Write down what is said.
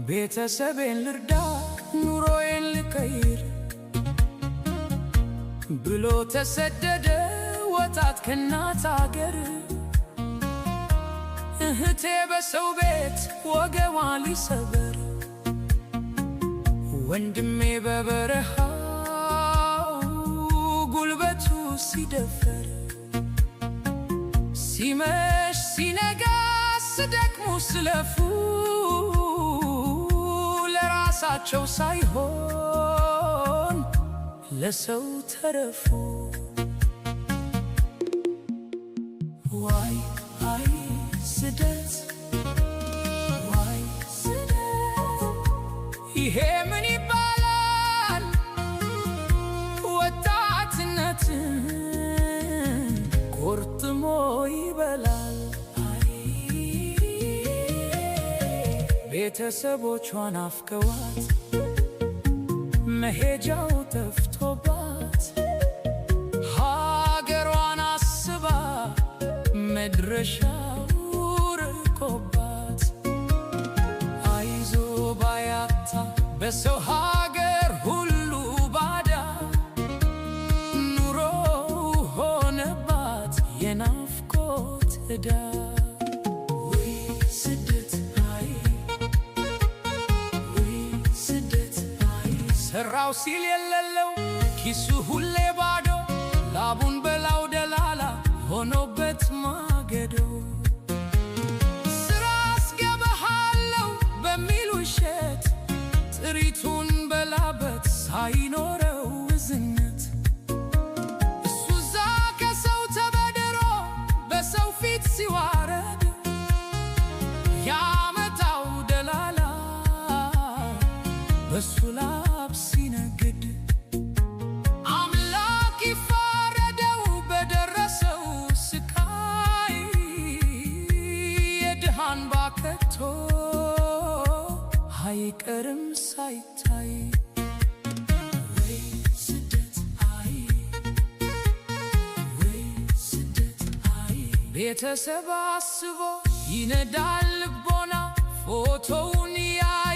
ቤተሰቤን ልርዳ፣ ኑሮዬን ልቀይር ብሎ ተሰደደ ወጣት ከእናት አገር። እህቴ በሰው ቤት ወገቧ ሊሰበር፣ ወንድሜ በበረሃው ጉልበቱ ሲደፈር፣ ሲመሽ ሲነጋ ሲደክሙ ሲለፉ፣ ለራሳቸው ሳይሆን ለሰው ተረፉ። ዋይ አይ ስደት፣ ዋይ ስደት፣ ይሄ ምን ይባላል? ወጣትነትን ቆርጥሞ ይበላል። ቤተሰቦቿን አፍቀዋት መሄጃው ጠፍቶባት፣ ሀገሯን አስባ መድረሻው ርቆባት፣ አይዞ ባይ አጥታ በሰው ሀገር ሁሉ ባዳ፣ ኑሮ ሆነባት የናፍቆት ዕዳ። ውይ ስደት አይ፣ ውይ ስደት አይ፣ ሰራው ሲል የሌለው፣ ኪሱ ሁሌ ባዶ፣ ላቡን በላው ደላላ ሆኖበት ማገዶ። ስራ አስገባሃለው በሚል ውሸት ጥሪቱን በላበት ሳይኖረው እዝነት። እሱ እዛ ከሰው ተበድሮ በሰው ፊት ሲዋረድ፣ ያመጣው ደላላ በሱ ላብ ሲነግድ፣ አምላክ ይፋረደው በደረሰው ስቃይ፣ የድሃ እንባ ከቶ አይቀርም ሳይታይ። ወይ ስደት አይ፣ ወይ ስደት አይ፣ ቤተሰብ አስቦ ይነዳል ልቦና፣ ፎቶውን ያየ